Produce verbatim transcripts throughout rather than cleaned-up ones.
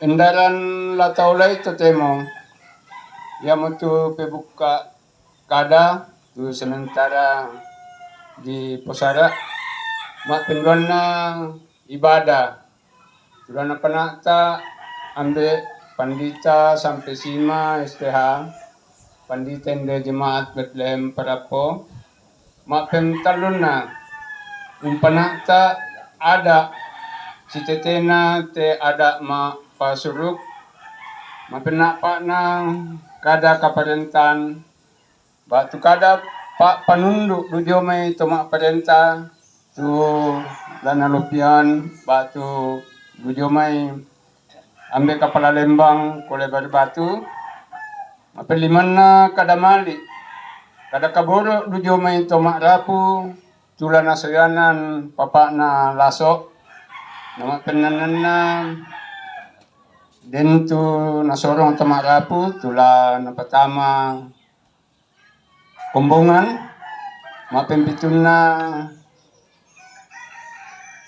Endaran la taolai totemo, iamotu pebukka kada tu sementara di posara, mappenduanna ibadah. Tulana panata ambe Pandita Sampe Sima S T H, Pandita Ende Jemaat Betlehem Parapo. Mappentallunna, umpanata ada sitetena te ada mappasuruk, mapennapa'na kada kaparentan, batu kada pa-, panundu dujo mai to mapparenta tu lana lopian, batu dujo mai ambe kapala lembang ko Lebar Batu. Mapellimanna kada mali, kada kaboro dujo mai to ma'rapu, tulana soyanan papa'na laso. Namapennannanna dentu nasorong to ma'rapu, tula napatama Kombongan, mapempitunna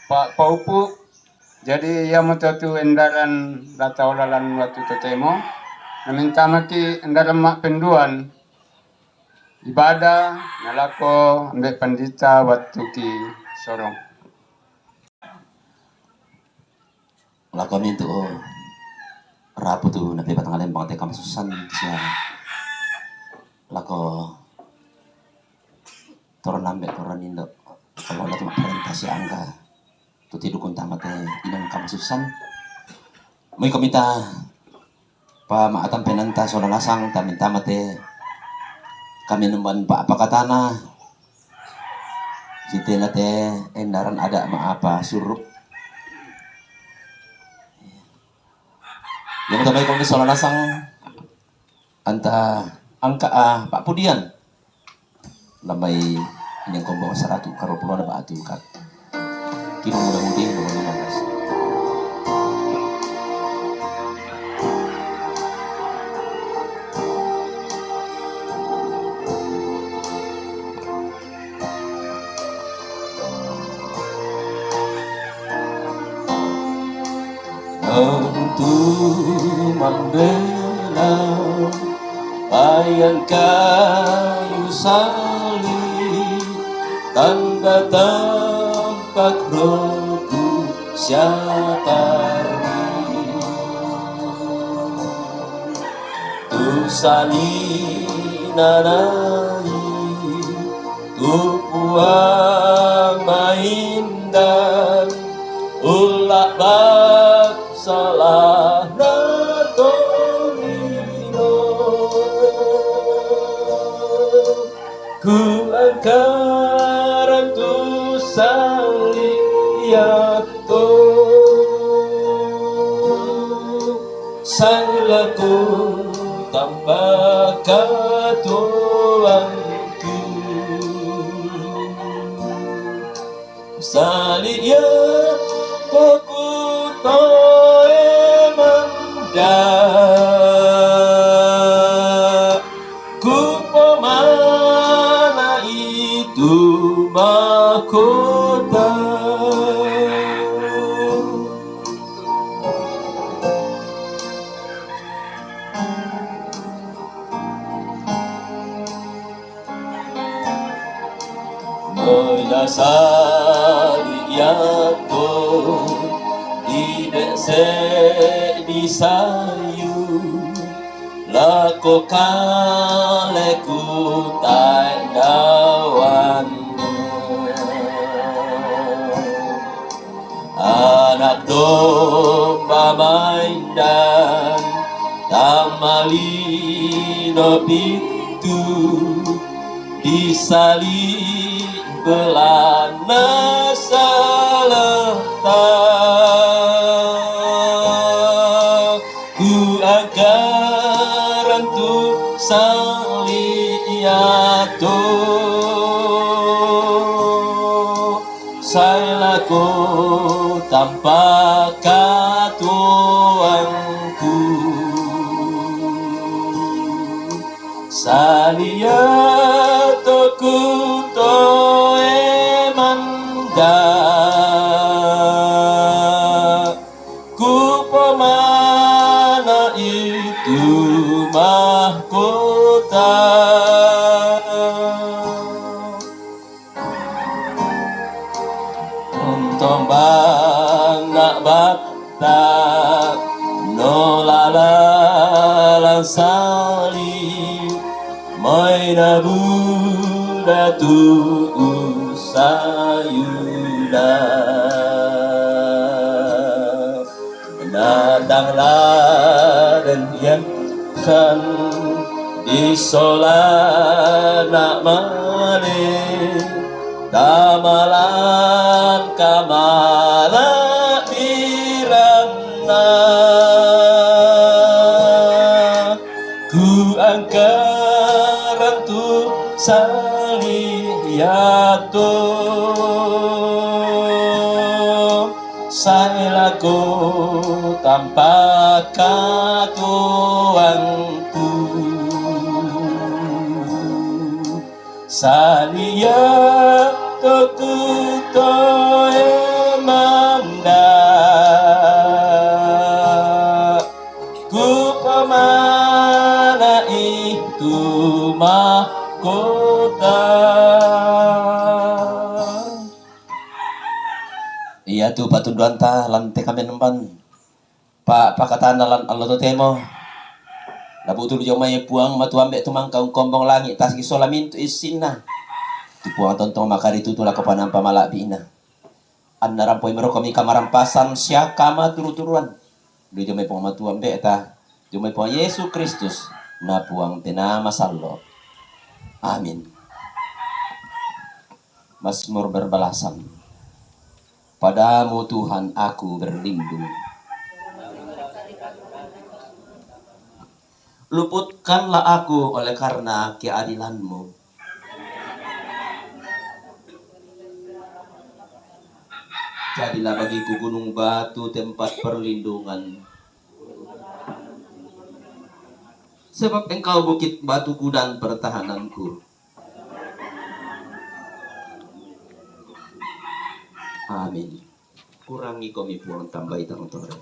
pa-, paupu. Jadi, iamoto tu endaran la taola lan watu totemo. Namentamaki endaran mappenduan ibadah, nalako ambe pandita wattuki sorong. Lako mintu, oh, rapu tu napepatang lembang te kamasussan sia lako toron ambe toron indo. Kalau lako maparenta si angka tu tidukun tamate inang kamasussan. Mui komita pa ma'atampenanta sola nasang tamintama te kami numban pa pakatana. Sitena te endaran ada ma'apa suruk. Yang tamai kami sola nasang anta angka a pa'pudian. Lambai yang kombong saratu karo pulona ba'atu kat. Kini muda mudi nomor lima belas. Untuk membela bayang kayu salib, tanda tampak rohku siapa. Tu salinanai, tu puang maindan, ulak bak salah natonino. Ku angkaran tu salia to, sanglaku tanpa katuanku. Salia poku toe manda. Kupomana itu mahkota. Moila sali yako, ibe se bisayu. Lako kaleku tae dawannu. Anak domba maindan, tamalino pintu, di sali belana saleta. Ku angkaran tu salia to, sailaku tanpa katuanku. Salia toku toe manda. Kupoma Mahkota. Untung bang nak batak no lala langsali mai na buda tu usayuda. Natang laden yan san di sola nak male tamalan kamala birana. Ku angkaran tu saliato. Sai lako tampa katuangku. Salia totuto emanda. Ku pamana itu mahkota. Iya tu patunduan ta lan te kami nemban. Pa pakatana lan Allah totemo. Labu tulu jomai puang matuambe tumangka ungkombong langit tasik solamin tu isinna. Tu puang tontong makari tutu lako panampa malabina. Anna rampoi merokomi kamarampasan siaka maturu-turuan. Du jomai puang matuambe ta. Jomai puang Yesus Kristus. Na puang tenama sallo. Amin. Mazmur berbalasan. Padamu Tuhan aku berlindung. Luputkanlah aku oleh karena keadilanmu. Jadilah bagiku gunung batu tempat perlindungan. Sebab engkau bukit batuku dan pertahananku. Amin. Kurangi komi puang tambai tang toreng.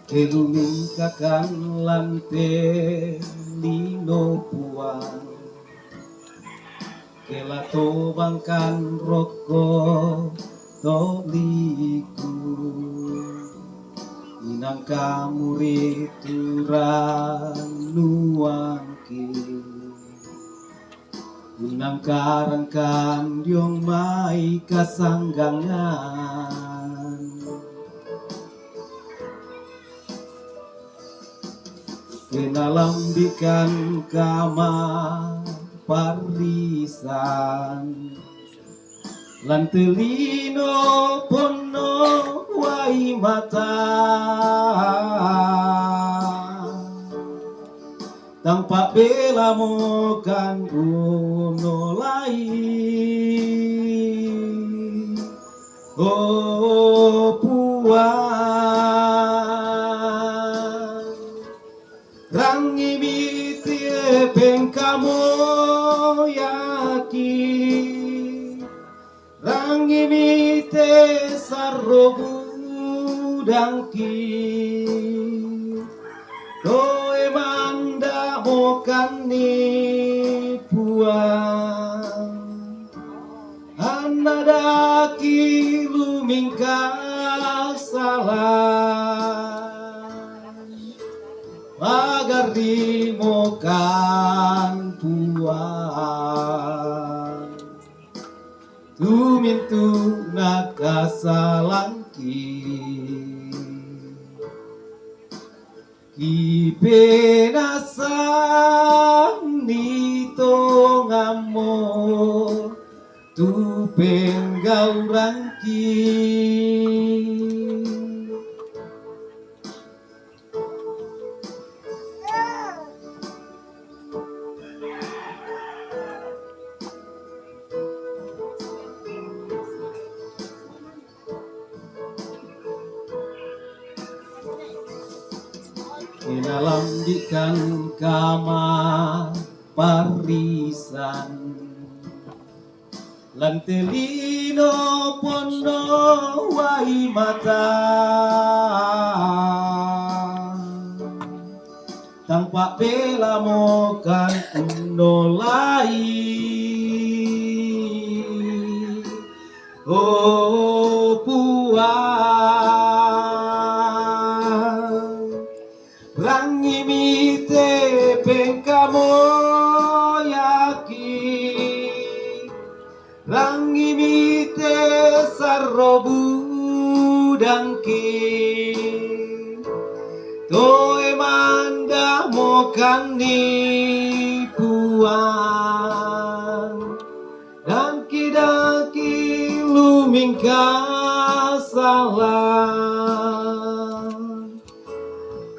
Kelumingkakan lante lino Puang, kela tobangkan rokko to liku, inang kamuri turang nuangki. Unang karangkan diong mai kasanggangan. Kenalambikan kama parisan. Lante lino ponno wai mata. Tampa bela mokan unolai. Oh Puang, rangi mite pengkamo yaki. Rangi mite sarro budangki. Toe manda mokanni Puang. Anna daki lumingka sala. Pagarri mokan Puang. Tumintu nakasalangki. Kipenasanni tongammu tu penggauranki. Inalambikan kama parisan. Lante lino ponno wai mata. Tampa bela mokan unolai. Oh Puang. Rangi mite pengkamo yaki. Rangi mite sarro budangki. Toe manda mokanni Puang. Dangki-dangki lumingka sala.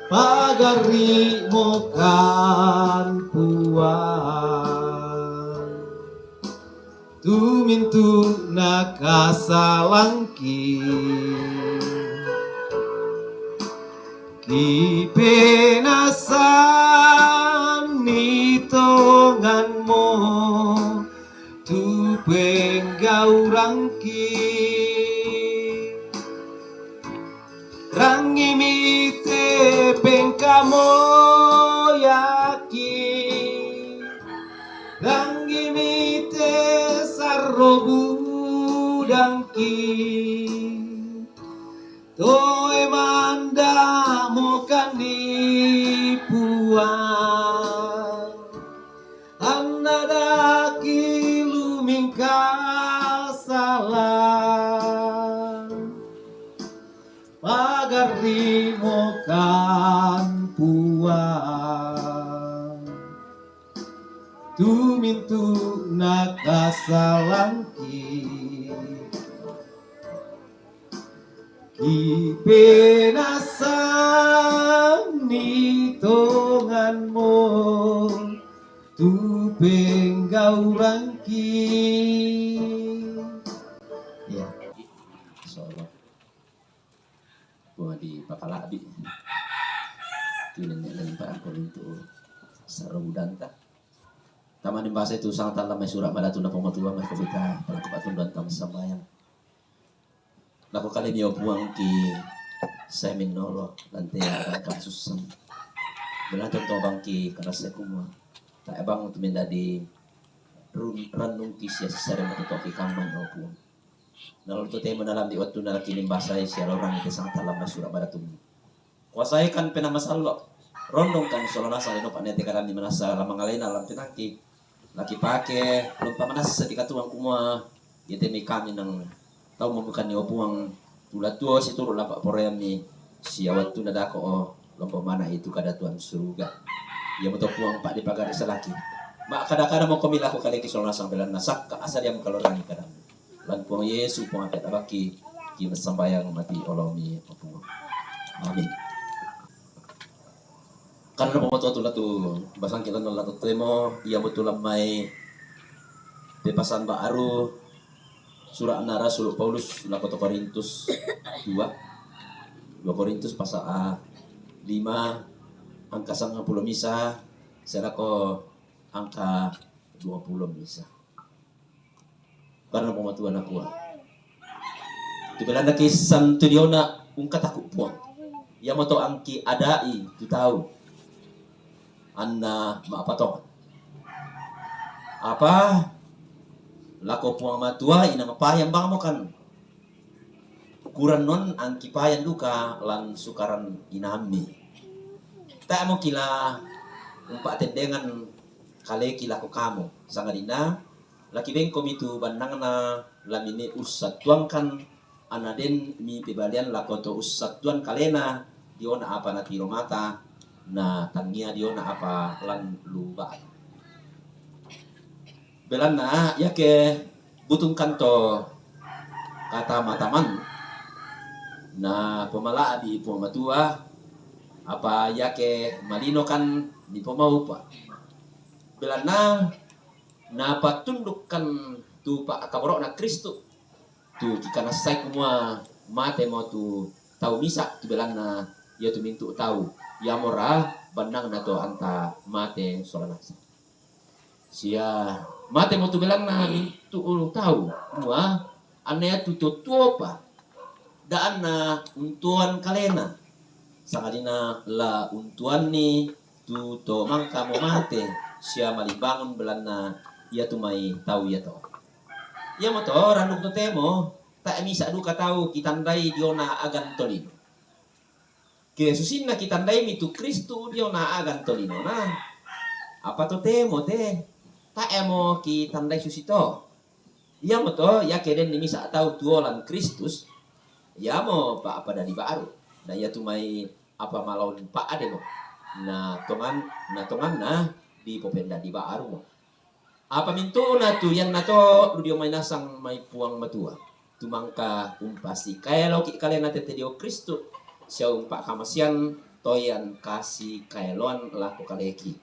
Pagarri mokan Puang. Tumintu nakasalangki. Kipenasanni tonganmu tu penggauranki. Rangi mite pengkamo yaki. Rangi mite sarro budangki. Toe manda mokanni Puang. Anna daki lumingka sala. Pagarri mokan Puang. Tumintu nakasalangki. Kipenasanni tonganmu tu penggauranki. Ya. Insyaallah. Wah, di pakala'bi. Tinenne' lempa'ko untuk sarudanta. Tamani bahasa itu sangat dalam mai sura' madatu na pomotua mai kobita palaku patunduan tama sambayang. Nako kale mio Puang ki Sai minolo lante' bang kasussang. Bela tonto bangki karasa kumua. Tae' bang tu mendadi run-, rannungki sia sisare matotoki kamman, o Puang. Nalolo totemo nalambi' wattunna la kinimbasai sia lorangi te sangtallamma sura' baratummi. Kuasaikan Penaa Masallo'. Rondongkan sola nasang lino pa'nete kadanni manassa la mangaleina lam penangki. La kipake lompa manassa ti katuang kumua, iate mai kami nang tau mammukanni, o Puang, tu la tuo situru' la pa'poraiammi sia wattunna dako', o, lompo mana itu kada Tuhan suruga. Iamoto Puang pa'dipagare' salaki. Ma'kada-kada mokomi lako kaleki sola nasang belanna sakka' asadiammi kalorangi kadammi. Lan Puang Yesu, Puang Ape' Tabakki, ki massambayang mati olomi, o Puang. Amin. Kan na pomototu latu basangki lan latu temo, iamotu lammai pepasan ba'aru sura'na Rasul Paulus lako to Korintus dua. Dua Korintus pasal a lima angka sangpulo misa, sia lako angka duapulo misa. Karna Puang Matua nakua, tu belanna kissan tu diona ungkataku Puang, iamoto angki ada'i tu tau, anna ma'patongan. Apa lako Puang Matua inang payan bangmokan. Kurannon angki payan duka lan sukaran inammi. Tae' mukila umpa'tendengan kaleki lako kamu, sangadinna laki bengkomi tu bannangna lamini ussattuangkan, anna den mipebalian lako to ussattuang kalena diona apa natiro mata, na tangia diona apa lan luba. Belanna iake butungkan to katama-taman, na pomala'bi Puang Matua, apa iake malinokan nipomaupa. Belanna napattundukkan tu pa'kaboro'na Kristus, tu kikanassai kumua matemo tu tau misa, tu belanna iatu mintu' tau, iamora bannangna to anta mate sola nasang. Sia matemo tu belanna mintu' tau, kumua anna iatu to tuopa, da'anna untuan kalena, sangadinna la untuanni tu to mangkamo mate sia malimbangun belanna iatu mai tau iato. Iamoto rannung totemo tae' misa' duka tau kitandai diona agan tolino. Ke susinna kitandaimi tu Kristus diona agan tolinona, apa totemo te tae'mo kitandai susito. Iamoto iake denni misa' tau tuo lan Kristus, iamo pa-, padadi ba'ru. Na iatu mai apa malaun pa'demo, na tongan-, na tonganna dipopendadi ba'rumo. Apa mintu'na tu iannato lu dio mai nasang mai Puang Matua, tu mangka umpasikaeloki' kalena tete dio Kristus, sia umpa'kamasian toyan kasikaeloan lako kaleki.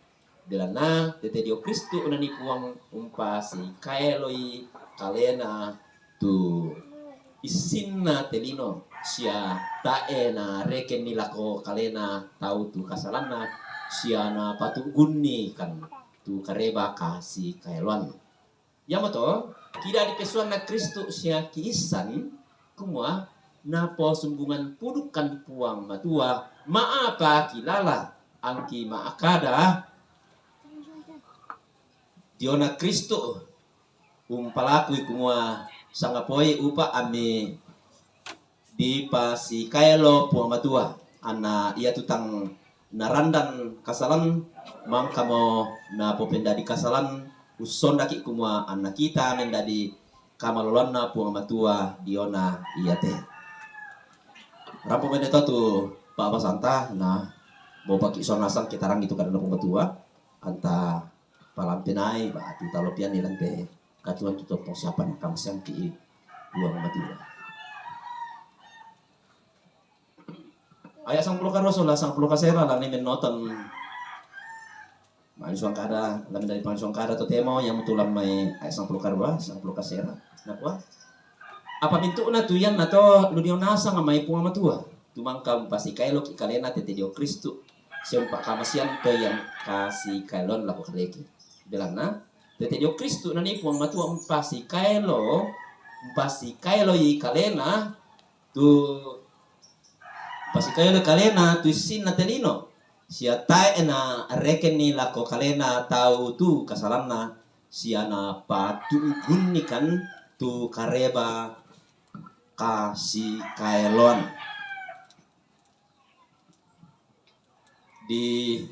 Belanna tete dio Kristus nani Puang umpasikaeloi kalena tu issinna te lino, sia tae' narekenni lako kalena tau tu kasalanna, sia napatu'gunnikan tu kareba kasikaeloanna. Iamoto kidadi pessoanna Kristus sia kiissan kumua naposumbungan pudukkan Puang Matua, ma'apa kilala angki ma'kada diona Kristus umpalakui kumua sangapoi upa' ammi dipasikaelo Puang Matua, anna iatu tang narandan kasalan, mangkamo napopendadi kasalan, ussondaki' kumua anna kita mendadi kamaloloanna Puang Matua diona iate. Rampo mene to tu pa'basanta, na bopaki' sonasang kitarangi tu kadanna Puang Matua, anta palampenai ba'tu talopianni lante katuan tu tontong siapa na kamaseangki' Puang Matua. Aya' sangpulo karua sola sangpulo kasera lani mennoton. Ma'nisuang kada, lani dari pa'nisuang kada totemo, iamotu lammai aya' sangpulo karua, sangpulo kasera. Nakua, apa mintu'na tu iannato lu dio nasang mai Puang Matua, tu mangka umpasikaeloki' kalena tete dio Kristus, sia umpa'kamasian toyan kasikaeloan lako kaleki. Belanna tete dio Kristus nani Puang Matua umpasikaelo, umpasikaeloi kalena tu Pasikaelo kalena tu issinna te lino, sia tae' narekenni lako kalena tau tu kasalanna, sia napatu'gunnikan tu kareba kasikaeloan. Di,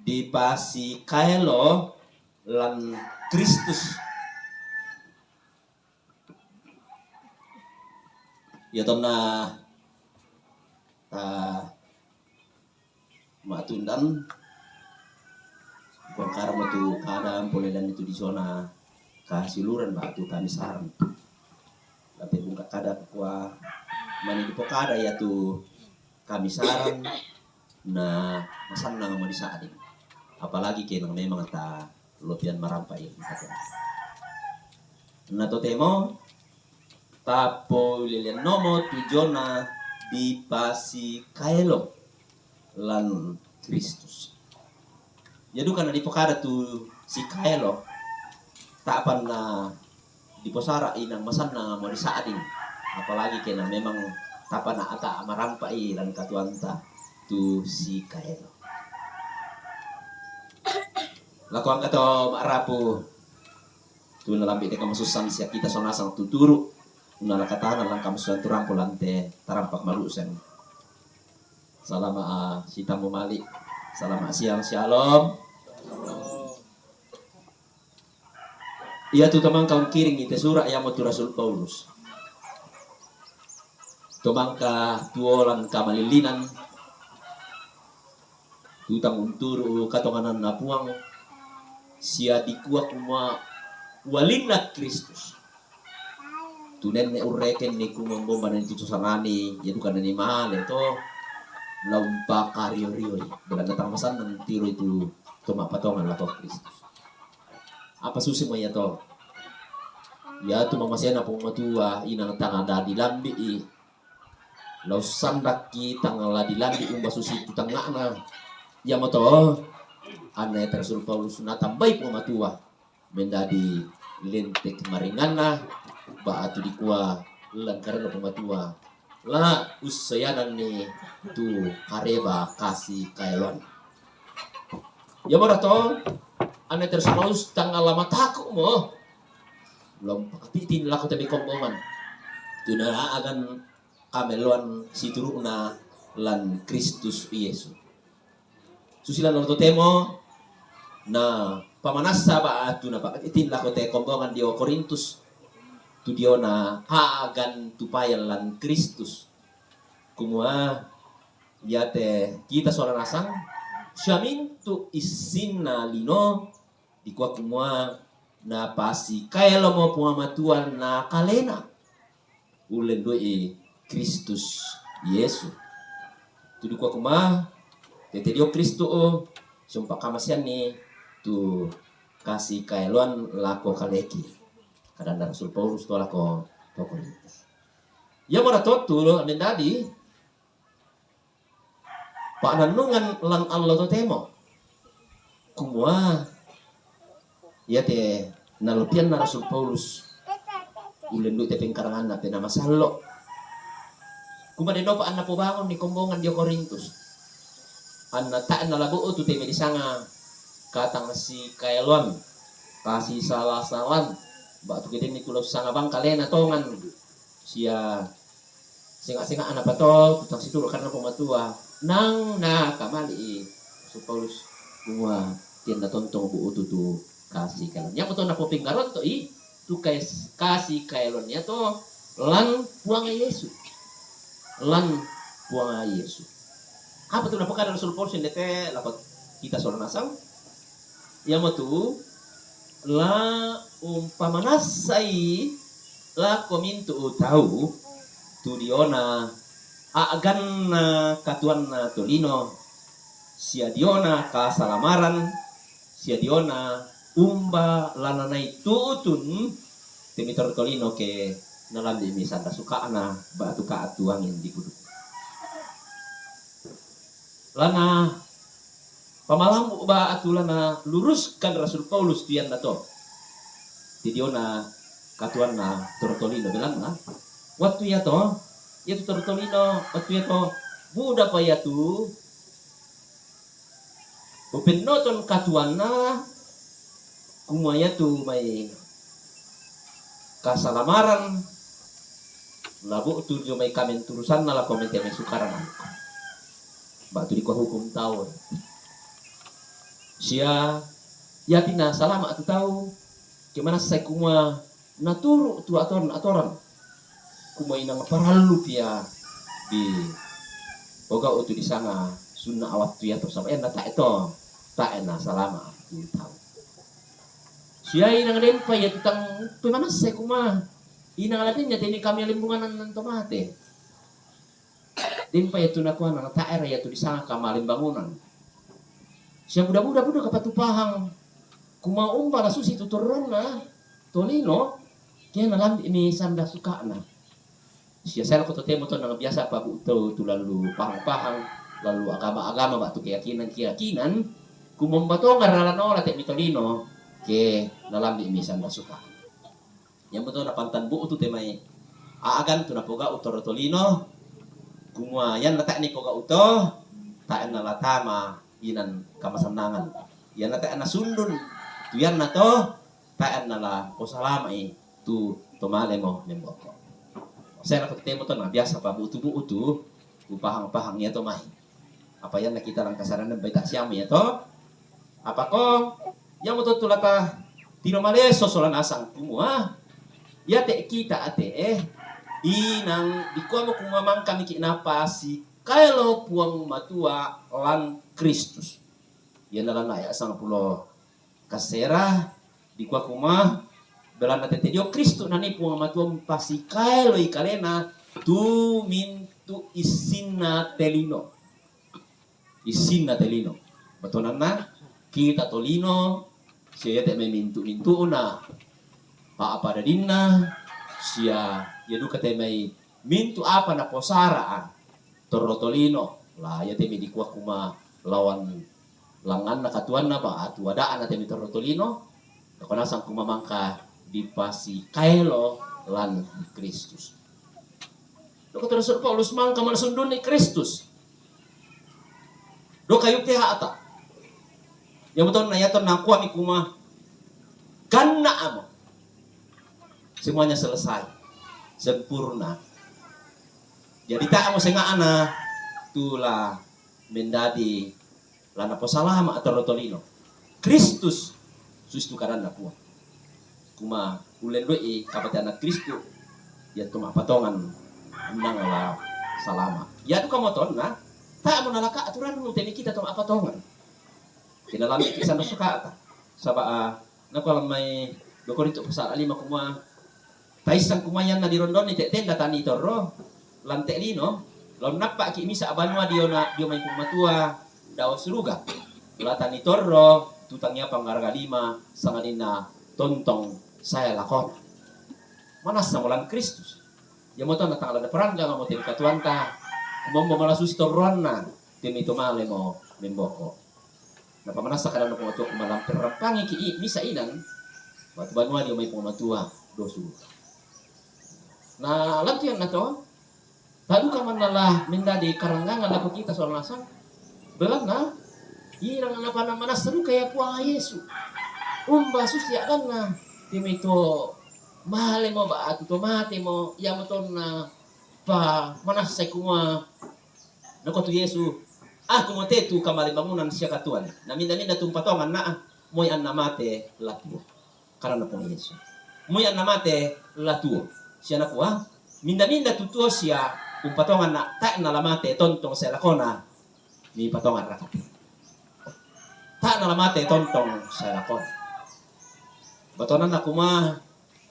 dipasikaelo lan Kristus. Ia tonna, ah, Ma'tundan, bongkara mo tu kada polelean itu di zona kasiuluran batu kamisaran. Tapi bungka kada kua mani dipokada ia tu kamisaran na masannang mo di sa'ding. Apalagi ke nang memang ta lopian marampa ia. Na totemo tapoileleannomo tu zona dipasikaelo lan Kristus. Ia duka na dipokada tu sikaelo, ta'pa na diposara inang masannang mo di sa'ding. Apalagi ke na memang ta'pa na ata marampa i lan katuoanta tu sikaelo. Lako angka to ma'rapu tu nalambi' te kamasussan sia kita so nasang tuturu', nalakatana lan kamasussan tu rampo lan te tarampak malu'sen. Salama', ah, sitammu mali'. Salama' siang, syalom. Ia tu tomangka ungkiring i te sura' iamo tu Rasul Paulus. Tomangka tuolan kamalillinan, tutang unturu' katongananna Puang, sia dikua kumua ualinna Kristus. Tu nenne' urrekenni kumua mbomba nani tu sanani, ia duka nani male to, la umpakario-rioi, belanna tang masannang tiro itu to ma'patongan lako Kristus. Apa susimo ia to? Ia tu mamasena Puang Matua, inang tang ada dilambi'i. La ussandakki tang la dilambi' umba susi tu tangnga'na. Iamoto anna te Rasul Paulus natambai Puang Matua mendadi lentek maringanna, ba'tu dikua lan karena Puang Matua la ussayananni tu kareba kasi kaeloan. Iamora to anna te Rasul Paulus tang la mataku'mo. La umpakatitin lako te mai kombongan. Tu na agan kameloan situru'na lan Kristus Yesu. Susilan totemo na pamanassa ba'tu napakatitin lako te kombongan dio Korintus. Tu diona agan tupayan lan Kristus. Kumua iate kita sola nasang, siamintu issinna lino, dikua kumua napasikaelomo Puang Matua na kalena ullendu'i Kristus Yesu. Tu dikua kumua tete dio Kristu, sumpa kamaseanni tu kasikaeloan lako kaleki. Kadanna Rasul Paulus to lako to Korintus. Iamora to tu mendadi pa'nannungan lan allo totemo. Kumua iate nalopianna Rasul Paulus ullendu'i te pengkaranganna penaa masallo'. Kumua denopa anna pobangunni kombongan dio Korintus. Anna ta'na labu'u tu te mai disanga katang sikaeloan, kasisala-salan, ba'tu kedenni tu la ussanga bang kalena tongan sia senga'-senga'na pato tu tang situru' karena Puang Matua. Nang nakamali'i Rasul Paulus kumua tianna tontong bu'utu tu kasikaeloan. Iamoto napopenggaronto'i tu kas-, kasikaeloan iato lan Puang Yesu. Lan Puang Yesu. Apa tu napokada Rasul Paulus indete lako kita sola nasang? Iamotu la umpamanassai lako mintu' tau tu diona a'ganna katuoanna tolino, sia diona kasalamaran, sia diona umba la nanai tu'tun te mai torro tolino ke nalambi'mi sanda suka'na ba'tu ka'tu angin di puduk. La napamalambu' ba'tu la naluruskan Rasul Paulus tu iannato. Te diona katuanna Torotolino, belanna wattu iyato, iyatu Torotolino, wattu iyato budapa iyatu upennoton katuanna, kumua iyatu mai kasalamaran labu'tu dio mai kamenturusanna lako mete mai sukarana. Ba'tu dikua hukum tau. Sia iyatinna salama' tu tau, ke manassai kumua naturu' tu atoran-atoran, kumua inang parallu pia dipogau' tu disanga sunna' wattu iyato, saba' iyanna tae' to, tae' nasalama' tu tau. Sia inang denpa iyatu tang pemanassai kumua inang ladenna teni kami alimbunganan to mate. Denpa iyatu nakuana, tae'ra iyatu disanga kamalimbangunan. Sia buda-buda, buda kapatupahang kumua umba la susi tu torronna tolino, ke nalambi'mi sanda suka'na. Sia sae lako totemo to nang biasa pabu' tau tu lallu pahang-pahang, lallu agama-agama ba'tu keyakinan-keyakinan, kumua umba tonga rala nola te'mi tolino, ke nalambi'mi sanda suka'na. Iyamoto napantan bu'tu te mai a'gan tu napogau' torro tolino, kumua iyanna tae' nipogau' to, tae' nala tama inan kamasannangan. Iyanna tae' nasundun tu iyanna to, tae' nala posalama'i tu to malemo memboko. Sae lako totemo to na biasa pabu'tu-bu'tu upahang-pahang iyato mai. Apa iyanna kita langkasaranna baita siamu iyato? Apako? Iyamoto tu lata tiro maleso sola nasang kumua, iyate kita ate, eh, inang dikuamo kumua mangkamiki' napasikaelo Puang Matua lan Kristus. Iyanna lan aya' sangpulo kasera dikua kumua, belanna tette dio Kristus nani Puang Matua umpasikaeloi kalena tu mintu' issinna te lino. Issinna te lino. Batonanna kita tolino, sia iate mai mintu'-mintu'na pa'padadinna, sia ia duka te mai mintu' apa naposara'a torro tolino. La iate mai dikua kumua lawan langnganna katuanna ba'tu ada'na te mai torro tolino, nakua nasang kumua mangka dipasikaelo lan Kristus. Doko terus Paulus mangka manasundunni Kristus. Doka yuke ha'ta. Iyamoto na iyato nakuami kumua, ganna'mo. Semuanya selesai. Sempurna. Jadi ta'mo senga'na tu la mendadi la naposalama' torro tolino. Kristus susitu kadanna Puang. Kumua ullendu'i kapateanna Kristus, iatu ma'patongan undang la salama'. Iatu kamotonna, ta'mo nalaka aturannu teni kita to ma'patongan. Kena lambi' kisan suka'ta. Saba', ah, nakua lammai dua Korintus pasal lima kumua, taissang kumua iyanna dirondonni te tenda tani torro, lan te lino, la unnappa'ki' misa' banua dio na, dio mai Puang Matua dao suruga. La tani torro, tu tangia panggaraga lima, sangadinna tontong sae lakona. Manassamo lan Kristus. Iyamoto na tang la naparanggangamo te ri katuanta, kumua umba mala susi torroanna, te mai to malemo memboko. Napamanassa kadanna Puang Matua kumua, la mperampangiki'i misa' inang batu banua dio mai Puang Matua dao suruga. Na lantu iyannato, taduka manna la mendadi karanggangan lako kita sola nasang, belanna inang napamanassa duka ia Puang Yesu. Umba susi a'ganna, te mai to malemo ba'tu to matemo, iyamoto na pamanassai kumua, nakua tu Yesu, aku mo te tu kamalimbangunan sia katuoan. Na minda-minda tu umpatongan na, moi anna mate la tuo. Kadanna Puang Yesu, moi anna mate la tuo. Sia nakua, minda-minda tu tuo sia umpatongan na, tae' nala mate tontong sae lakona, mipatongan raka te. Tae' nala mate tontong sae lakona. Batonanna kumua,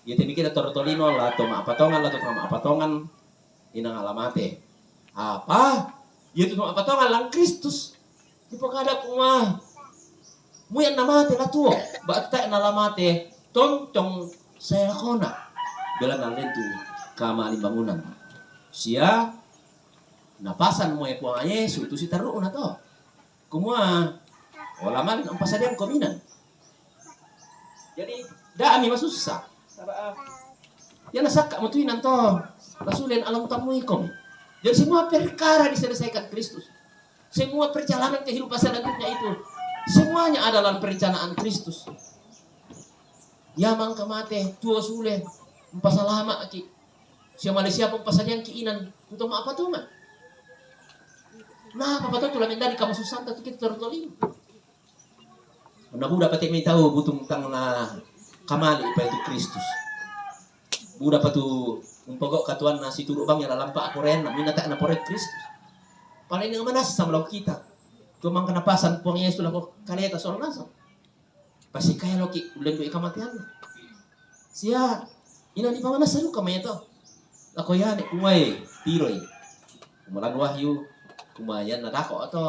iate mai kita torro tolino, la to ma'patongan, la to tang ma'patongan, inang la mate. Apa? Iatu to ma'patongan lan Kristus. Dipokada kumua, moi anna mate la tuo, ba'tu tae' nala mate tontong sae lakona. Belanna lentu kamalimbangunan. Sia napasan moi Puang Yesu tu sitarru'na to. Kumua, ola male umpasadiang kominang. Jadi, da'mi masussa. Saba', ah, Iya nasakka' mo tu inan to, la sule na along tammuikom. Jadi semua perkara diselesaikan Kristus. Semua perjalanan kehidupan selanjutnya itu, semuanya ada dalam perencanaan Kristus. Iya mangka mate, tuo sule, umpasalama'ki'. Sia Malaysia umpasadiangki' inan, tu to ma'patungan. Na, apa to tu la mendadi kamasussanta tu kita terus tolino. Na buda pa te mai tau butung tang na kamali pa itu Kristus. Buda pa tu umpogau' katuanna situru' bang iya lalampa' aporeanna, minta' na pore Kristus. Paling manassa' lako kita. Tu mangka napasan Puang Yesus lako kaleta sola nasang. Pasikaeloki' ullendu'i kamateanna. Sia ina dipamanassa duka mai to. Lako iane kumai tiroi. Kumalan wahyu, kumayan nadako' to.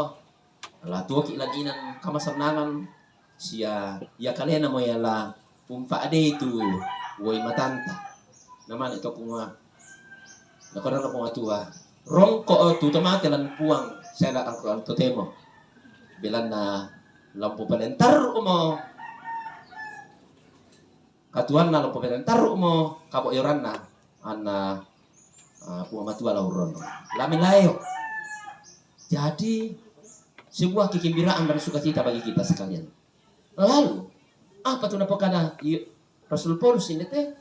La tuoki' lan inan kamasennangan, sia ia kalena mo ia la umpa'dei tu uoi matanta. Namane to kumua, nakana Puang Matua, rongko' tu to mate lan Puang, sai la angko totemo. Belanna la umpopalentarru'mo katuanna, la umpopalentarru'mo kabo'yoranna, anna, ah, Puang Matua la urronno. La melaeo. Jadi, sebuah kegembiraan dan sukacita bagi kita sekalian. Lalu, apa tu napokada i-, Rasul Paulus inde te?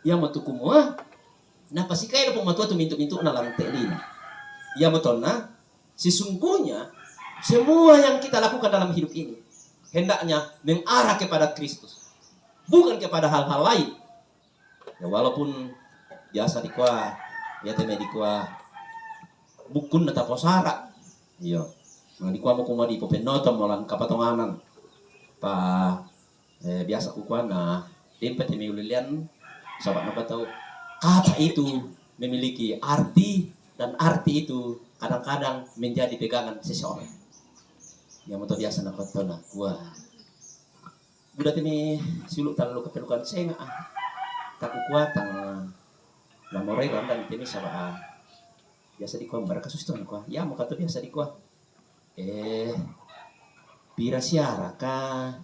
Iamotu kumua, napasikaelo Puang Matua tu mintu'-mintu'na lan te lino. Iamoto na, sesungguhnya, semua yang kita lakukan dalam hidup ini, hendaknya mengarah kepada Kristus, bukan kepada hal-hal lain. Ya, walaupun biasa dikua, ya, teme dikua, bukkun na taposara'. Iyo. Na dikua mo kumua dipopennoto mo lan kapatonganan. Pa, eh, biasa kukua na, dempa teme ulelean, saba' napa tau, kata itu memiliki arti, dan arti itu kadang-kadang menjadi pegangan seseorang. Iamoto biasa na kotona, wah. Buda teme siulu' tallu kapelukan senga', ah. Takukua tang, ah, la morai randan teme saba', ah. Biasa dikua, baraka susi to, nakua. Iamo kato biasa dikua. Eh, pira siaraka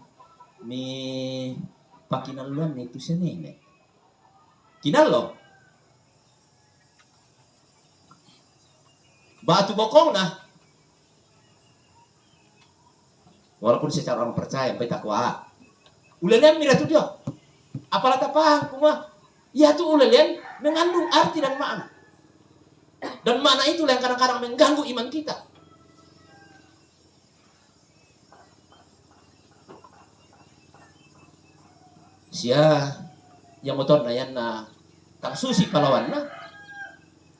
mi pakinalluan itu sia nene'? Kinallo. Batu bokongna. Walaupun secara orang percaya, sampai takwa. Ulelean mira tu dio. Apala tapahang kumua, iya tu ulelean mengandung arti dan makna. Dan makna itulah yang kadang-kadang mengganggu iman kita. Sia, iamotonna ianna tang susi palawanna.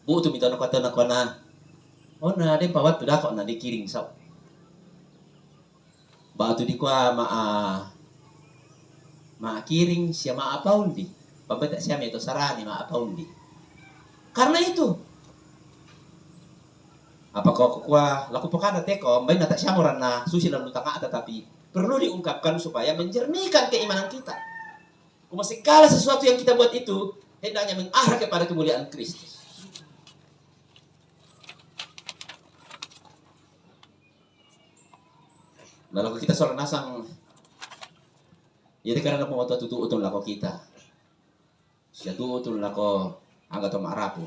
Bu'tu mi tau nakua-, tau nakuana, onna, dempa wattu dako' na dikiring sau'. Ba'tu dikua ma'a, ma'a kiring sia ma'a paundi. Pambeta sia me to sarani ma'a paundi. Karena itu, apa ko kukua, la kupokana teko, bainna ta siamo ranna susi lalu tanga'ta, tapi perlu diungkapkan supaya menjernihkan keimanan kita. Kuma segala sesuatu yang kita buat itu hendaknya mengarah kepada kemuliaan Kristus. Lalu kita sola nasang, jadi karena mau tutu utun lako kita. Sia tu'u tu lako angga to ma'rapu.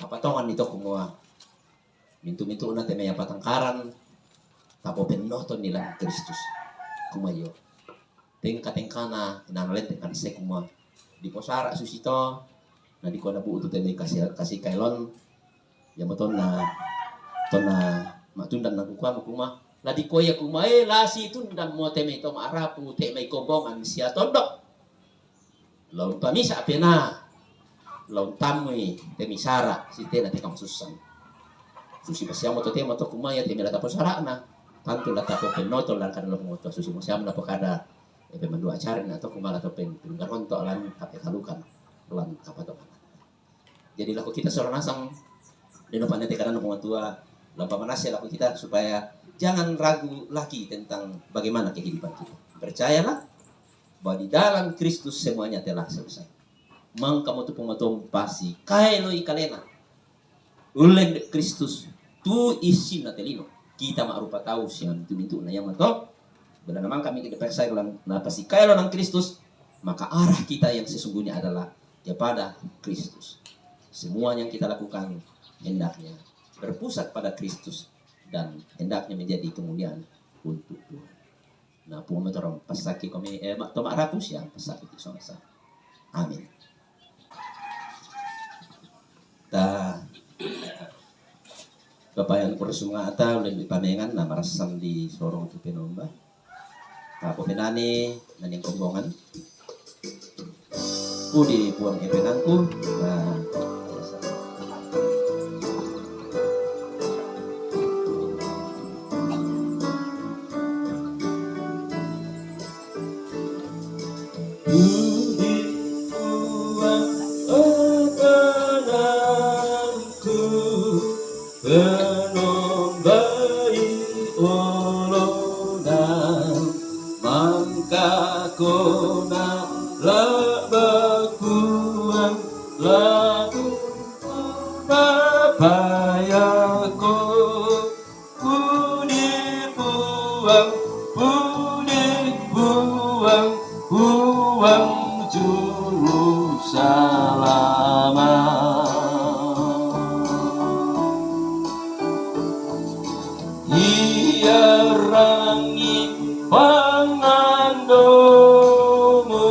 Apa tongan ni to kumua, mintu'-mintu'na te mai patangkaran, tapopennoton ni lan Kristus. Kumua io. Tengka-tengkana, inang lente kan se kumua. Diposara' susi to, na dikua na bu'tu te mai kasi-, kasikaelon. Iamo tonna, tonna ma'tundan na kukua mo kumua. La dikua ia kumua, eh, la situndan mo te mai to ma'rapu, te mai kombongan sia tondok. Lao umpamisa' penaa, lao untammui te misara', sitena te kamasussang. Susi masiamo to temo to kumua ia te mela taposara'na, tantu la tapopennoto lan kada lao moto susi masiamo napokada, e, pemandua acara na to kumua la to pen-, penunggaronto lan kapekalukan, lan kapatokanan. Jadi lako kita sola nasang, deno panete kadang Puang Matua, lampa manase lako kita supaya jangan ragu lagi tentang bagaimana kehidupan kita. Percayalah bahwa di dalam Kristus semuanya telah selesai. Mangka mo tu Puang Matua umpasi kaeloi kalena. Ullen Kristus tu issinna te lino. Kita ma'rupa tau sian tu mintu'na iamo to. Belanna mangka miki dipercaya lan napasi kaelo lan Kristus, maka arah kita yang sesungguhnya adalah kepada Kristus. Semua yang kita lakukan hendaknya berpusat pada Kristus dan hendaknya menjadi kemuliaan untuk Tuhan. Na Puang, matorang pasaki kami, eh, ma-, to ma'rapu sian pasaki tu sama-sama. Amin. Ta Papayan ko sumanga'ta, ulun di pamengan na marasam di sorong tu penomba. Apo penani na ningkombongan. Pudi Puang epenangku. Nah. Pudi Puang epenangku, penombai olona, mangkakona la bakuang laku papayako. Pudi Puang, pudi Puang, Puang juru salama. Ia rangi pangandomu,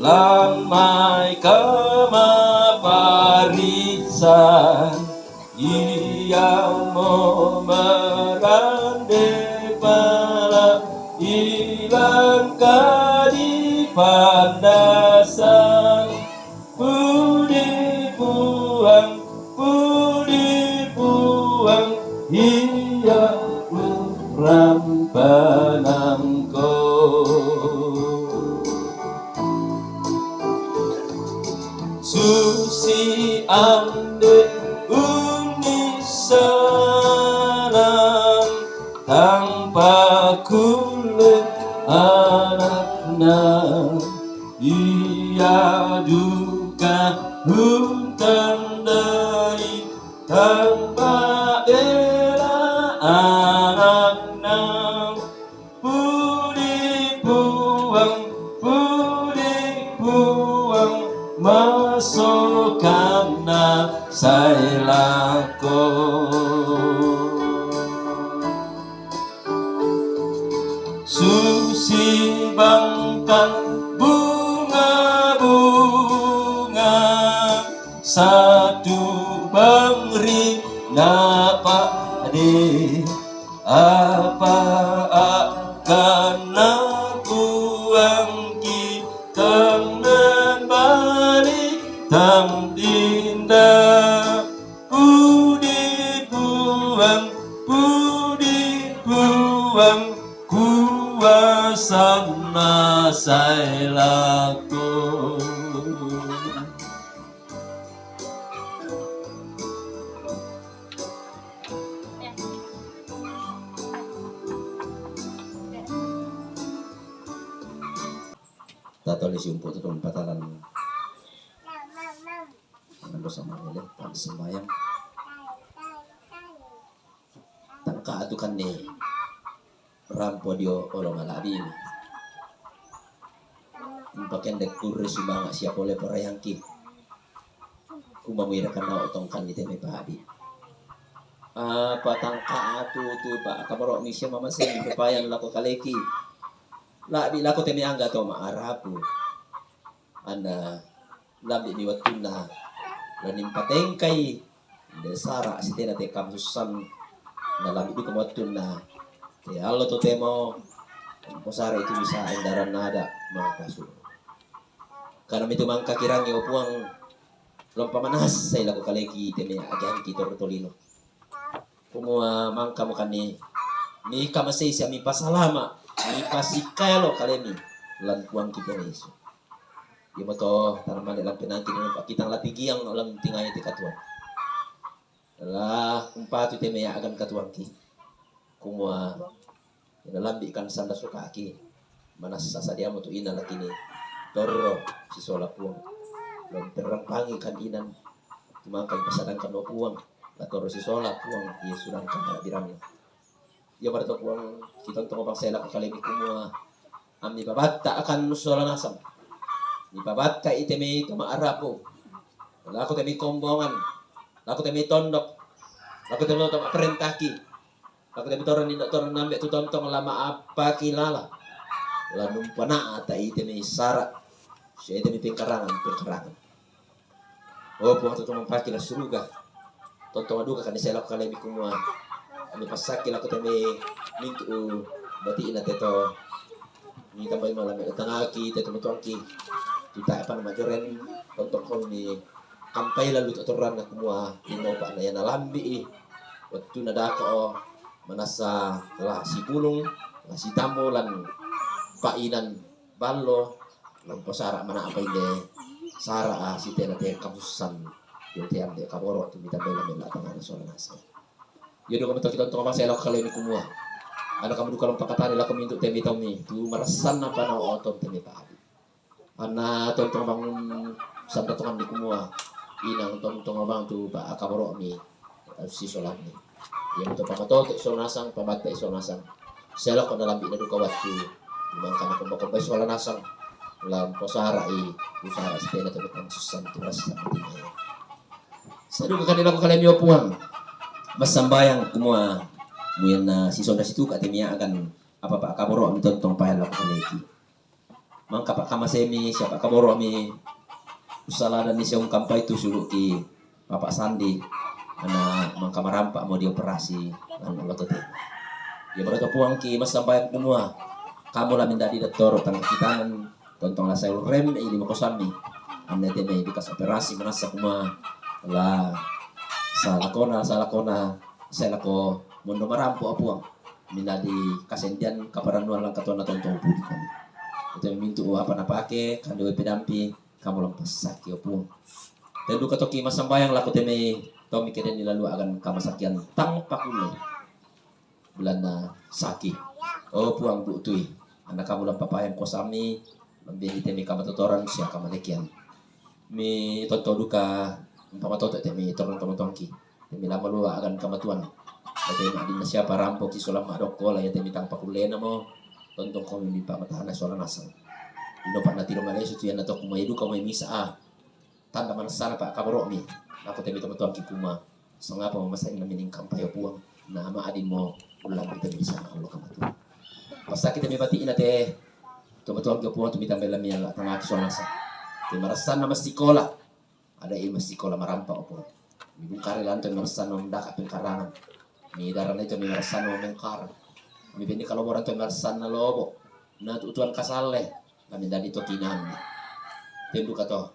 lan mai kama parisan. Ia mo marande pala ilang kadi pandasan. Pudi Puang, pudi Puang, ia urampanangko. Susi ande ungi salam, tang pakule anakna. Ia duka huntandai, tang pabela anakna. Pudi Puang, pudi Puang, masokanna sai lako. Susi bangkang bunga-bunga, satu bangri napade. Apa akan nakuang kitang nan balik tang dinda. Pudi Puang, pudi Puang, kuasa na sai lako. Tatolisi umpu tu tumpatalan. Nando sama ele, tak sembayang. Tangka atukan ni. Rampo dio olo maladi. Umpakende kurre sumanga sia pole porayangki. Kumamuirakan nao tongkan ni teme padi. Apa tangka atu tu pa kamaro misia mama sing papayan lako kaleki. Labi lako teme angga to maarapu. Anna lambi mi wattunna la nimpatengkai, de sara sitena te kamasussang, na lambi duka wattunna te allo to temo posara itu bisa endaran nada makasu. Karena mitu mangka kirangi o Puang, lompa manasai lako kaleki teme agianki toro tolino. Kumua mangka mukani, mika masei sia mipasalama, mipasikalo kalemi lan Puangki Puang Yesu. Imo to tanamane lan penangki dengan pakitang latigiang lan tingai ti katuang. Lah umpatu teme agan katuangki. Kumua ina lambi kan sanda sukaki. Manassa sadiamu tu ina lakini torro sisola Puang. Lan perrampangi kan inan. Tumangkai pasadangkan o Puang. La torro sisola Puang. Iya sudangkan anak biranna. Iya pada to Puang kita untuk bangsa elak kalemi kumua. Ami babatta akan sola nasam. Ipabatta' i te mai to ma'rapu, lako te mai kombongan, lako te mai tondok, lako te mai to ma'parentaki, lako te mai torang ni torang nambe' tu tontong la ma'appakilala, la numpana'ta' i te mai sara', sia i te mai pengkarangan-pengkarangan. O Puang, to tontong mampaki la suruga, tontong duka kan sia lako kalemi kumua, ami passakki lako te mai mintu' bati'na te to mitambai mala me' tangaki te to matuangki, tu ta'pa na majoren, tontong komi kampai lalu to atoranna kumua, inno pa na ia nalambi'i wattunna dako' manassa la sipulung, la sitammu lan pa'inan ballo, la umposara' mana'pa inde sara' sitena te kabussan, io te ande kaboro' tu mitambai la me' tangana sola nasang. Io duka matoki tontong bangsa elo kalemi kumua, ana kamu duka lompa katani lako mintu' te mai taumi tu marassanna panao oton te mai pa'adi. Anna tontong bang sandatongan di kumua, inang tontong bang tu pa akaboro'mi sisolanni. Ia matu pamatoto' isola nasang, pamatta' isola nasang. Selako nalambi' na duka wattu, mangkana komba-komba isola nasang, la umposara'i, usara sitena tu sussan tu rasa mati. Saduka kani lako kalemi o Puang, massambayang kumua, muyanna sisonda situka te mai akan apa pa akaboro'mi tontong paella kaleki. Mangka pa'kamasemi sia pa'kaboro'mi, ussaladanni sia ungkampai tu sulu'ki Papa Sandi, ana mangka marampa'mo dioperasi lan allo totemo. Ia marato Puangki massambayang kumua, kamu la mendadi dottoro tangkaki tangan, tontong la sae urremme'i lima kosammi, anna te mai bekas operasi manassa kumua la salakona, salakona, sae lako mondo marampo o Puang. Minadi kasendian kaparannuan lan katuanna tontong pudikami. Ito mintu' apa napake, kande uwai pedampi, kamu lampassaki o Puang. Te duka toki massambayang lako te mai tommi kedenni lalu agan kamasakian tang pakulle. Bulanna saki. O Puang bu'tui, anna kamu lampapayang kuasammi, lambi'i te mai kamatotoran sia kamalekian. Mi tontong duka umpamatoto' te mai torang tomatuangki. Te mai la malua agan kamatuan. Ia te mai ma'dinna sia parampoki sola ma'dokkola, ia te mai tang pakullenamo, tontong komi mi pamatahanna sola nasang. Ino pa'na tiro malesu tu ianna to kumai duka mai misa a. Tanda manassana pa kaboro'mi lako te mai tomatuangki kumua, sangapa mo masa'inna mining kampai o Puang, na ma'dinmo ullambi te mai sana allo kamatuang. Passaki te mai bati'na te tomatuangki o Puang tu mitambai lamia la tangaki sola nasang. Te marassanna massikola, ada i massikola marampa' o Puang. Mibungkare lan to marassanna mendaka pengkarangan. Midarana ito marassanna membungkara. Mibenni kaloboran to marassanna lobo. Na tu tuan kasalle, la mendadi to kinanna. Te duka to.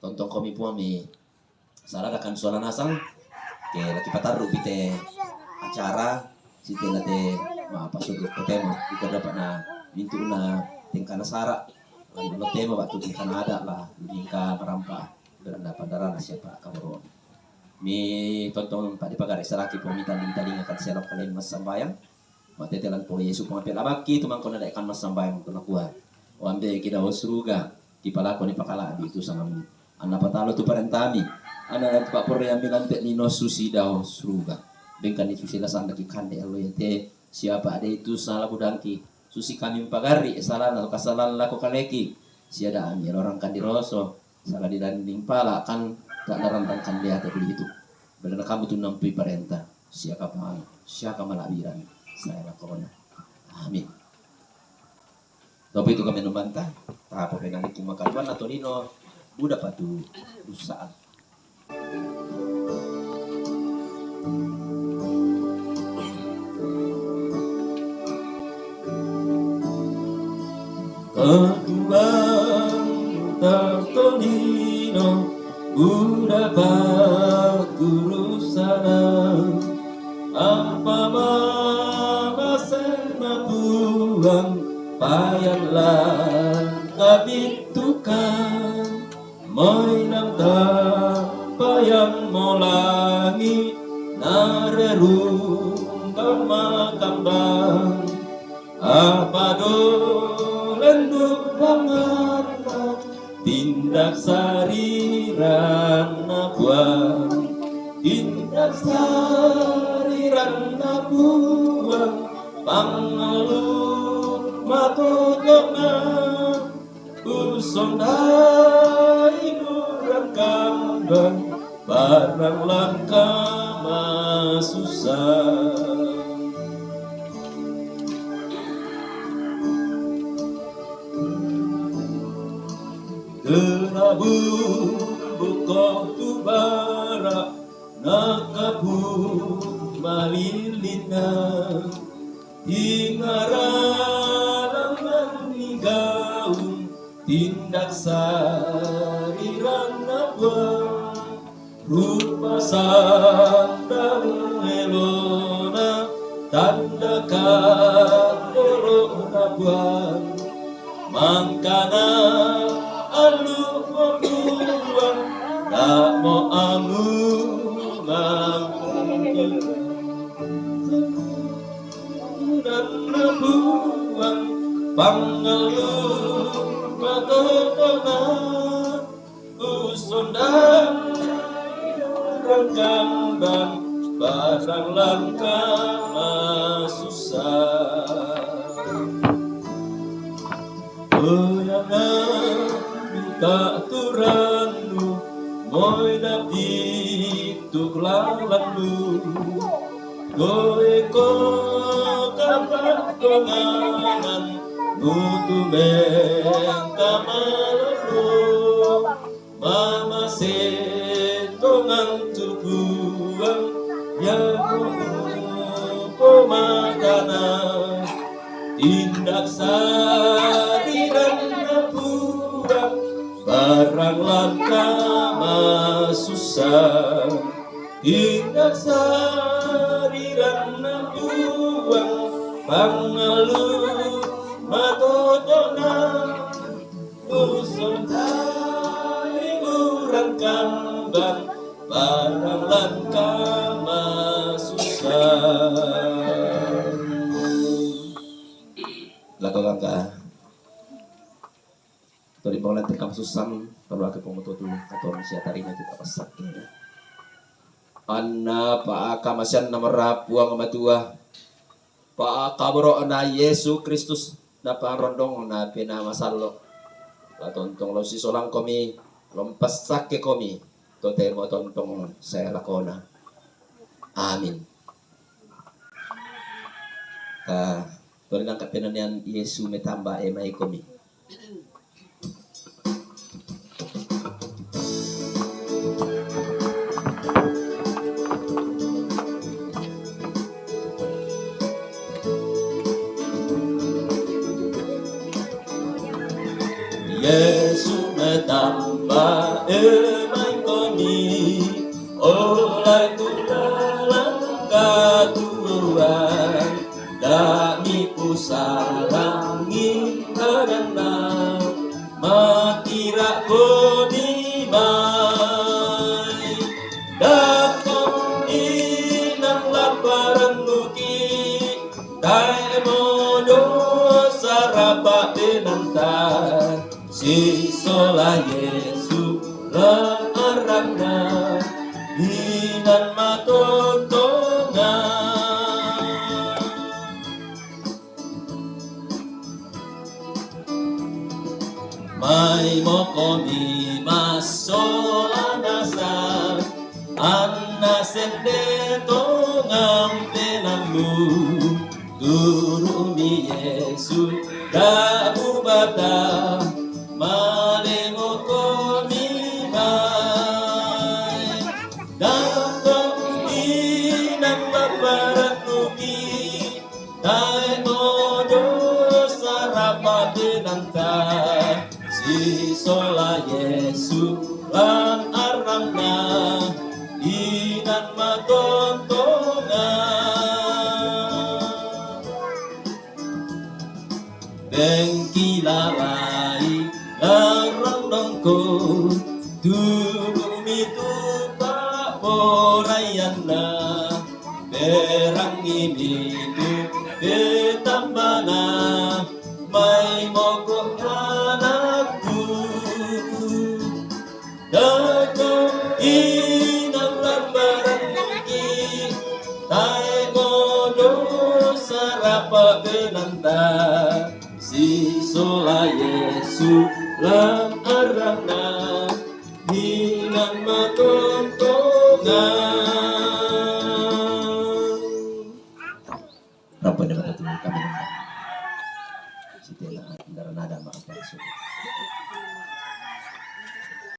Tontong komi Puang mi saladakan sola nasang, ke laki patarru' pi te acara, sitena te ma'pasuddu' totemo, iko dapa'na mintu'na tengkana sara', lan totemo ba'tu tengkana ada' la, mingka marampa' beranna pandarana siapa kaboro'na. Mi tontong pa'de pagare' saraki Puang mi tanding-tandingakan sia lako kalemi massambayang, Matete lan Puang Yesu Puang pela bakki tu mangkona dai' kan massambayang tu nakua, o Ambe' ki dao suruga, kipalakoni pakala'bi tu sangammi. Anna patalo tu parentami, anna lan tu pa'porreammi lan te' lino susi dao suruga. Bengkanni susi la sanda kikande allo iate, siapa ade' tu sala budangki, susi kami mpagarri' salana tu kasalan lako kaleki, sia da'mi elo rangkan diroso, sala didanding pala' kan ta'larang rangkan deate kulihitu. Belana kamu tu nampui parenta, sia kapang, sia kamala'biran, sae lakona. Amin. Topi tu kami numanta, tapo penani tu makaduan na tolino, buda patu usaan. Ketuang tatolino, buda paguru sana, apa mama sena Puang, payan lang kabitukan, moinang tapayang molangi, narerung kamakambang, apa do lendu' bangarna, tindak sariranna Puang, tindak sariranna Puang, pangalu matoto'na. Usondai urang kambang barang langka masusa. Kelabu bukoh tu barak nakabu malilina. Ingaralangan ni gaung tindak sariran nabuang. Rupa sandang elona tanda kandolo nabuang. Mangkana alu mabuang tak mau amu mangkana. Dan nabuang pangalu matodona. Usondai urang kambang barang langka masusa. Uyana minta turannu moi dapituk lalannu. Koe ko kapat konganan mutu mengka malolo. Mama sentongan tubuang ya pemakana. Tindak sariran nabuang barang langka masusa. Tindak sariran nabuang pangalu matodona. Usondai urang kambang barang langka masusa. Lako langka. Todi pangolati kam susang, tolu ake pomototu, katon sia tarima kita pasake. Anna paaka masianna marapuang matua. Pakaboro'na Yesu Kristus, naparondongna Penaa Masallo', patontong lao sisolangkomi, lao mpasakkekomi, totemo tontong sae lakona. Amin. Ah, toli nangka penanian Yesu metamba e maikomi. Yesu metamba e maikomi, olai tu dalam katuoan. Dami pusarangi badanna, matira'ko dimai. Dakko inang lapparannuki, tae modo sarapa' benanta. Sisola Yesu lan aranna, inan matontongan. Maimokomi massola nasang, anna sende tongang penaammu. Turu'mi Yesu, dabu bata, malemokomi mae. Dakko inang lapparannuki, tae modo sarapa' benanta. Sisola Yesu lan aranna, inan matontongan. Pengkilalai larang dongko, tudu'mi tu pa'poraianna. Perangimi tu petambana, maimoko anakku. Dakko inang lapparannuki, tae modo sarapa' benanta. Sisola Yesu Rampon na kami. Sitela, dara nada, maaf, maaf.